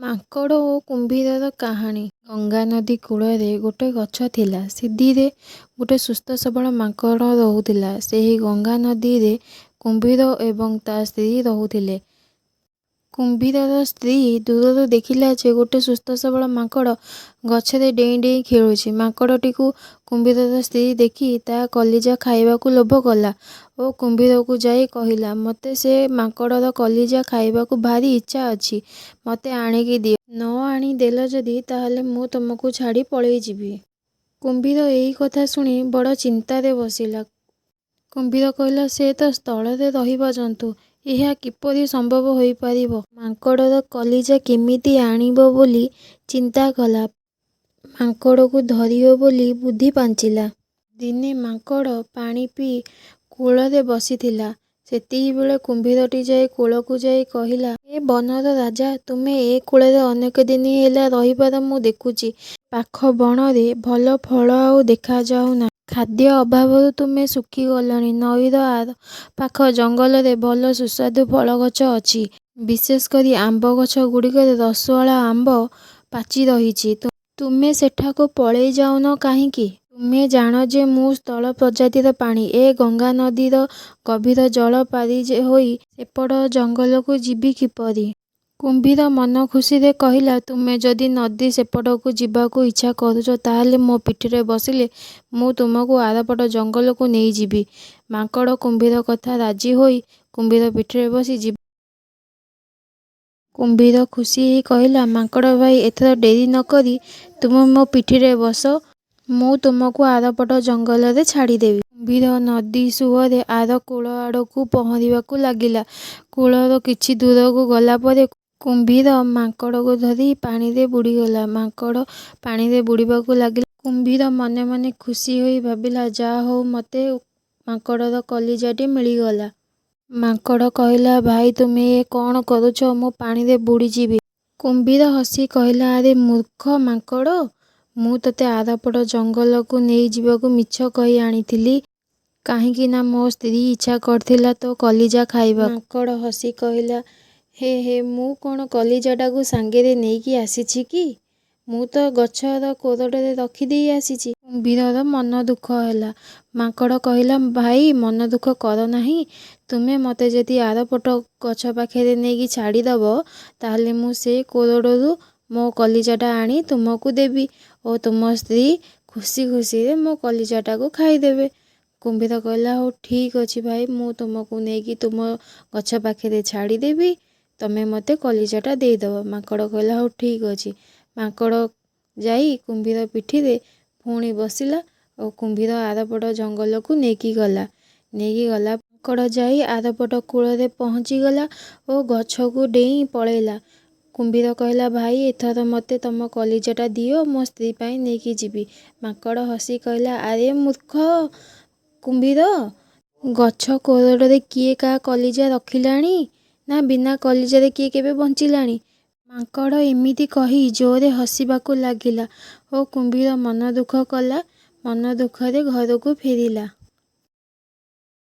ମାଙ୍କଡ଼ ଓ କୁମ୍ଭୀରର କାହାଣୀ। ଗଙ୍ଗାନଦୀ କୂଳରେ ଗୋଟେ ଗଛ ଥିଲା। ସେଥିରେ ଗୋଟେ ସୁସ୍ଥ ସବଳ ମାଙ୍କଡ଼ ରହୁଥିଲା। ସେହି ଗଙ୍ଗାନଦୀରେ କୁମ୍ଭୀର ଏବଂ ତା ସ୍ତ୍ରୀ ରହୁଥିଲେ। କୁମ୍ଭୀରର ସ୍ତ୍ରୀ ଦୂରରୁ ଦେଖିଲା ଯେ ଗୋଟେ ସୁସ୍ଥ ସବଳ ମାଙ୍କଡ଼ ଗଛରେ ଡେଇଁ ଡେଇଁ ଖେଳୁଛି। ମାଙ୍କଡ଼ଟିକୁ କୁମ୍ଭୀରର ସ୍ତ୍ରୀ ଦେଖି ତା କଲିଜା ଖାଇବାକୁ ଲୋଭ କଲା ଓ କୁମ୍ଭୀରକୁ ଯାଇ କହିଲା, ମୋତେ ସେ ମାଙ୍କଡ଼ର କଲିଜା ଖାଇବାକୁ ଭାରି ଇଚ୍ଛା ଅଛି, ମୋତେ ଆଣିକି ଦିଅ। ନ ଆଣି ଦେଲ ଯଦି ତାହେଲେ ମୁଁ ତୁମକୁ ଛାଡ଼ି ପଳେଇଯିବି। କୁମ୍ଭୀର ଏହି କଥା ଶୁଣି ବଡ଼ ଚିନ୍ତାରେ ବସିଲା। କୁମ୍ଭୀର କହିଲା, ସେ ତ ସ୍ଥଳରେ ରହିବା ଜନ୍ତୁ, ଏହା କିପରି ସମ୍ଭବ ହୋଇପାରିବ? ମାଙ୍କଡ଼ର କଲିଜା କେମିତି ଆଣିବ ବୋଲି ଚିନ୍ତା କଲା। ମାଙ୍କଡ଼କୁ ଧରିବ ବୋଲି ବୁଦ୍ଧି ପାଞ୍ଚିଲା। ଦିନେ ମାଙ୍କଡ଼ ପାଣି ପିଇ କୂଳରେ ବସିଥିଲା। ସେତିକିବେଳେ କୁମ୍ଭୀରଟି ଯାଇ କୂଳକୁ ଯାଇ କହିଲା, ହେ ବନର ରାଜା, ତୁମେ ଏ କୂଳରେ ଅନେକ ଦିନ ହେଲା ରହିବାର ମୁଁ ଦେଖୁଛି। ପାଖ ବଣରେ ଭଲ ଫଳ ଆଉ ଦେଖାଯାଉ ନାହିଁ। ଖାଦ୍ୟ ଅଭାବରୁ ତୁମେ ଶୁଖିଗଲଣି। ନଈର ଆରପାଖ ଜଙ୍ଗଲରେ ଭଲ ସୁସ୍ୱାଦୁ ଫଳଗଛ ଅଛି। ବିଶେଷ କରି ଆମ୍ବ ଗଛଗୁଡ଼ିକରେ ରସୁଆଳ ଆମ୍ବ ପାଚି ରହିଛି। ତୁମେ ସେଠାକୁ ପଳେଇ ଯାଉନ କାହିଁକି? ତୁମେ ଜାଣ ଯେ ମୁଁ ସ୍ଥଳ ପ୍ରଜାତିର ପ୍ରାଣୀ। ଏ ଗଙ୍ଗାନଦୀର ଗଭୀର ଜଳ ପାରି ହୋଇ ସେପଟ ଜଙ୍ଗଲକୁ ଯିବି କିପରି? କୁମ୍ଭୀର ମନ ଖୁସିରେ କହିଲା, ତୁମେ ଯଦି ନଦୀ ସେପଟକୁ ଯିବାକୁ ଇଚ୍ଛା କରୁଛ, ତାହେଲେ ମୋ ପିଠିରେ ବସିଲେ ମୁଁ ତୁମକୁ ଆରପଟ ଜଙ୍ଗଲକୁ ନେଇଯିବି। ମାଙ୍କଡ଼ କୁମ୍ଭୀର କଥାରେ ରାଜି ହୋଇ କୁମ୍ଭୀର ପିଠିରେ ବସି ଯିବାକୁ। କୁମ୍ଭୀର ଖୁସି ହେଇ କହିଲା, ମାଙ୍କଡ଼ ଭାଇ, ଏଥର ଡେରି ନ କରି ତୁମେ ମୋ ପିଠିରେ ବସ, ମୁଁ ତୁମକୁ ଆରପଟ ଜଙ୍ଗଲରେ ଛାଡ଼ିଦେବି। କୁମ୍ଭୀର ନଦୀ ସୁଅରେ ଆର କୂଳ ଆଡ଼କୁ ପହଁରିବାକୁ ଲାଗିଲା। କୂଳର କିଛି ଦୂରକୁ ଗଲା ପରେ କୁମ୍ଭୀର ମାଙ୍କଡ଼କୁ ଧରି ପାଣିରେ ବୁଡ଼ିଗଲା। ମାଙ୍କଡ଼ ପାଣିରେ ବୁଡ଼ିବାକୁ ଲାଗିଲା। କୁମ୍ଭୀର ମନେ ମନେ ଖୁସି ହୋଇ ଭାବିଲା, ଯାହା ହେଉ ମୋତେ ମାଙ୍କଡ଼ର କଲିଜାଟି ମିଳିଗଲା। ମାଙ୍କଡ଼ କହିଲା, ଭାଇ, ତୁମେ ଏ କ'ଣ କରୁଛ? ମୁଁ ପାଣିରେ ବୁଡ଼ିଯିବି। କୁମ୍ଭୀର ହସି କହିଲା, ଆରେ ମୂର୍ଖ ମାଙ୍କଡ଼, ମୁଁ ତୋତେ ଆରପଟ ଜଙ୍ଗଲକୁ ନେଇଯିବାକୁ ମିଛ କହି ଆଣିଥିଲି। କାହିଁକିନା ମୋ ସ୍ତ୍ରୀ ଇଚ୍ଛା କରିଥିଲା ତୋ କଲିଜା ଖାଇବାକୁ। ମାଙ୍କଡ଼ ହସି କହିଲା, ହେ ହେ, ମୁଁ କ'ଣ କଲିଜାଟାକୁ ସାଙ୍ଗରେ ନେଇକି ଆସିଛି କି? ମୁଁ ତ ଗଛର କୋରଡ଼ରେ ରଖିଦେଇ ଆସିଛି। କୁମ୍ଭୀରର ମନ ଦୁଃଖ ହେଲା। ମାଙ୍କଡ଼ କହିଲା, ଭାଇ, ମନ ଦୁଃଖ କର ନାହିଁ। ତୁମେ ମୋତେ ଯଦି ଆରପଟ ଗଛ ପାଖରେ ନେଇକି ଛାଡ଼ିଦେବ, ତାହେଲେ ମୁଁ ସେ କୋରଡ଼ରୁ ମୋ କଲିଜାଟା ଆଣି ତୁମକୁ ଦେବି ଓ ତୁମ ସ୍ତ୍ରୀ ଖୁସି ଖୁସିରେ ମୋ କଲିଜାଟାକୁ ଖାଇଦେବେ। କୁମ୍ଭୀର କହିଲା, ହଉ ଠିକ୍ ଅଛି ଭାଇ, ମୁଁ ତୁମକୁ ନେଇକି ତୁମ ଗଛ ପାଖରେ ଛାଡ଼ିଦେବି, ତମେ ମୋତେ କଲିଜାଟା ଦେଇଦେବ। ମାଙ୍କଡ଼ କହିଲା, ହଉ ଠିକ୍ ଅଛି। ମାଙ୍କଡ଼ ଯାଇ କୁମ୍ଭୀର ପିଠିରେ ପୁଣି ବସିଲା ଓ କୁମ୍ଭୀର ଆରପଟ ଜଙ୍ଗଲକୁ ନେଇକି ଗଲା। ନେଇକି ଗଲା ମାଙ୍କଡ଼ ଯାଇ ଆରପଟ କୂଳରେ ପହଞ୍ଚିଗଲା ଓ ଗଛକୁ ଡେଇଁ ପଳେଇଲା। କୁମ୍ଭୀର କହିଲା, ଭାଇ, ଏଥର ମୋତେ ତମ କଲିଜାଟା ଦିଅ, ମୋ ସ୍ତ୍ରୀ ପାଇଁ ନେଇକି ଯିବି। ମାଙ୍କଡ଼ ହସି କହିଲା, ଆରେ ମୂର୍ଖ କୁମ୍ଭୀର, ଗଛ କୋରଡ଼ରେ କିଏ କାହା କଲିଜା ରଖିଲାଣି ନା ବିନା କଲିଜାରେ କିଏ କେବେ ବଞ୍ଚିଲାଣି? ମାଙ୍କଡ଼ ଏମିତି କହି ଜୋରରେ ହସିବାକୁ ଲାଗିଲା ଓ କୁମ୍ଭୀର ମନ ଦୁଃଖ କଲା। ମନ ଦୁଃଖରେ ଘରକୁ ଫେରିଲା।